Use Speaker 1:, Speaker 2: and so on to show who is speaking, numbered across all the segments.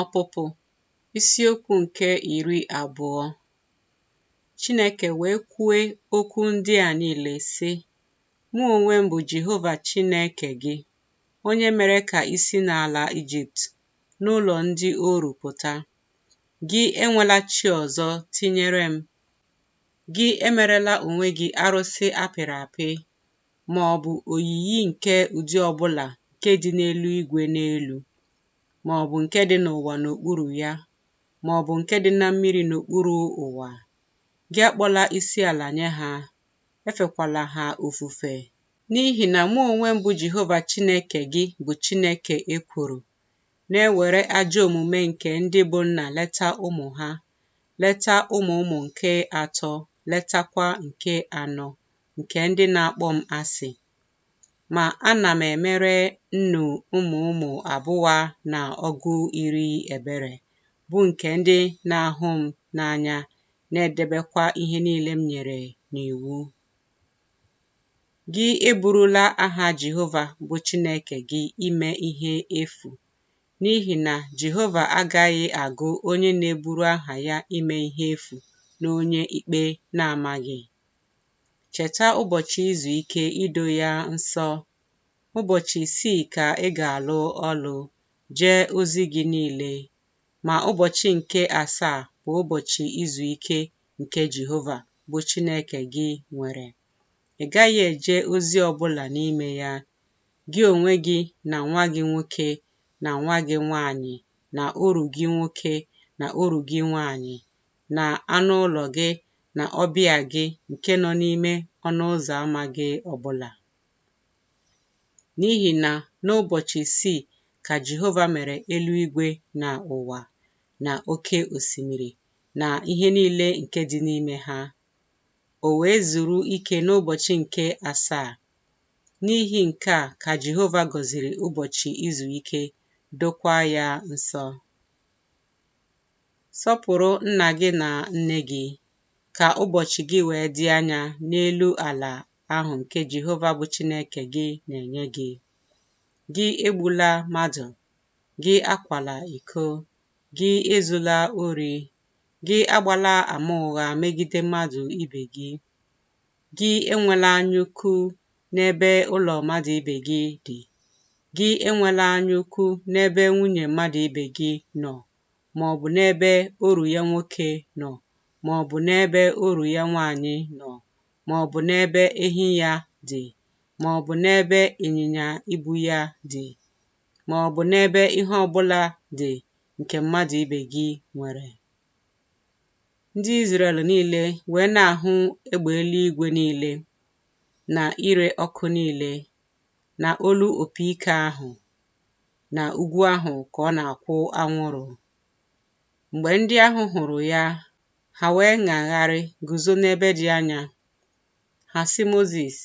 Speaker 1: Ọpụpụ isiokwu nke 20. Chineke wee kwue okwu ndị a niile, sị, Mụ onwe m bụ Jehova Chineke gị, onye mere ka i si n'ala Ijipt, n'ụlọ ndị oru pụta. Gị enwela chi ọzọ tinyere m. Gị emerela onwe gị arụsị a pịrị apị, ma ọ bụ oyiyi nke ụdị ọ bụla nke dị n'eluigwe n'elu, ma ọ bụ nke dị n'ụwa n'okpuru ya, ma ọ bụ nke dị na mmiri n'okpuru ụwa. Gị akpọla isiala nye ha, efekwala ha ofufe. N'ihi na mụ onwe m bụ Jehova Chineke gị bụ Chineke ekworo, na-ewere ajọ omume nke ndị bụ nna leta ụmụ ha, leta ụmụ ụmụ nke atọ, letakwa nke anọ nke ndị na-akpọ m asị. Ma ana m emere nnu ụmụ ụmụ abụọ na ọgụ iri ebere, bụ nke ndị na-ahụ m n'anya na-edebekwa ihe niile m nyere n'iwu. Gị eburula aha Jehova bụ Chineke gị ime ihe efu, n'ihi na Jehova agaghị agụ onye na-eburu aha ya ime ihe efu n'onye ikpe na-amaghị. Cheta ụbọchị izu ike ido ya nsọ. Ụbọchị isii ka ị ga-alụ ọlụ, jee ozi gị niile, ma ụbọchị nke asaa bụ ụbọchị izu ike nke Jehova bụ Chineke gị nwere. Ị gaghị eje ozi ọ bụla n'ime ya, gị onwe gị na nwa gị nwoke na nwa gị nwanyị na oru gị nwoke na oru gị nwanyị na anụ ụlọ gị na ọbịa gị nke nọ n'ime ọnụ ụzọ ama gị ọbụla. N'ihi na n'ụbọchị isii ka Jehova mere eluigwe na ụwa na oke osimiri na ihe niile nke dị n'ime ha. O wee zuru ike n'ụbọchị nke asaa. N'ihi nke a ka Jehova gọziri ụbọchị izu ike, dokwaa ya nsọ. Sọpụrụ nna gị na nne gị, ka ụbọchị gị wee dị anya n'elu ala ahụ nke Jehova bụ Chineke gị na-enye gị. Gị egbula mmadụ, gị akwala iko, gị ezula ori, gị agbala ama ụgha megide mmadụ ibe gị, gị enwela anyaukwu n'ebe ụlọ mmadụ ibe gị dị, gị enwela anyaukwu n'ebe nwunye mmadụ ibe gị nọ, ma ọ bụ n'ebe oru ya nwoke nọ, ma ọ bụ n'ebe oru ya nwanyị nọ, ma ọ bụ n'ebe ehi ya dị, ma ọ bụ n'ebe ịnyịnya ibu ya dị, ma ọ bụ n'ebe ihe ọ bụla dị nke mmadụ ibe gị nwere. Ndị Izrel niile wee na-ahụ egbe eluigwe niile, na ire ọkụ niile, na olu opi ike ahụ, na ugwu ahụ ka ọ na-akwụ anwụrụ. Mgbe ndị ahụ hụrụ ya, ha wee ṅagharị guzo n'ebe dị anya. Ha sị Mozis,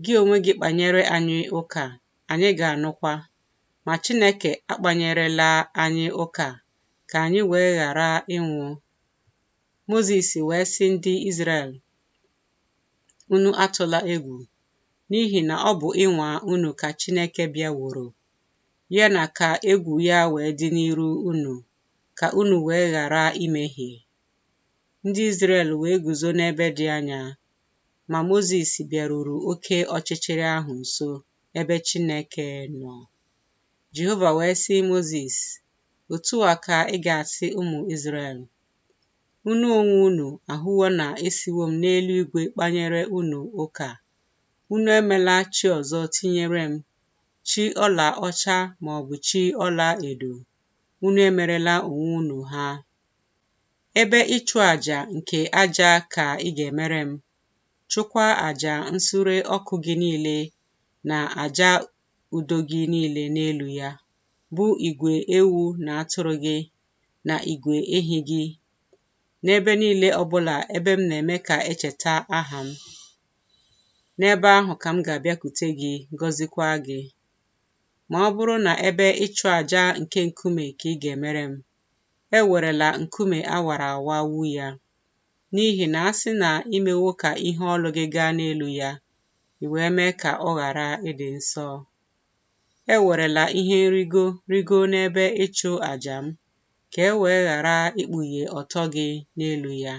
Speaker 1: Gị onwe gị kpanyere anyị ụka, anyị ga-anụkwa, ma Chineke akpanyerela anyị ụka, ka anyị wee ghara ịnwụ. Mozis wee sị ndị Izrel, Unu atụla egwu, n'ihi na ọ bụ ịnwa unu ka Chineke bịaworo, ya na ka egwu ya wee dị n'iru unu, ka unu wee ghara imehie. Ndị Izrel wee guzo n'ebe dị anya, ma Mozis bịaruru oke ọchịchịrị ahụ nso ebe Chineke nọ. Jehova wee sị Mozis, Otu a ka ị ga-asị ụmụ Izrel, Unu onwe unu ahụwo na esiwo m n'eluigwe kpanyere unu ụka. Unu emela chi ọzọ tinyere m, chi ọla ọcha ma ọ bụ chi ọla edo, unu emerela onwe unu ha. Ebe ịchụ aja nke aja ka ị ga-emere m, chụkwa aja nsure ọkụ gị niile na aja udo gị niile n'elu ya, bụ igwe ewu na atụrụ gị na igwe ehi gị, n'ebe niile ọbụla ebe m na-eme ka e cheta aha m. N'ebe ahụ ka m ga-abịakwute gị, gọzikwa gị. Ma ọ bụrụ na ebe ịchụ aja nke nkume ka ị ga-emere m, ewerela nkume a wara awa wu ya, n'ihi na a sị na i mewo ka ihe ọlụ gị gaa n'elu ya, i wee mee ka ọ ghara ịdị nsọ. Ewerela ihe nrigo rigoo n'ebe ịchụ aja m, ka e wee ghara ikpughe ọtọ gị n'elu ya.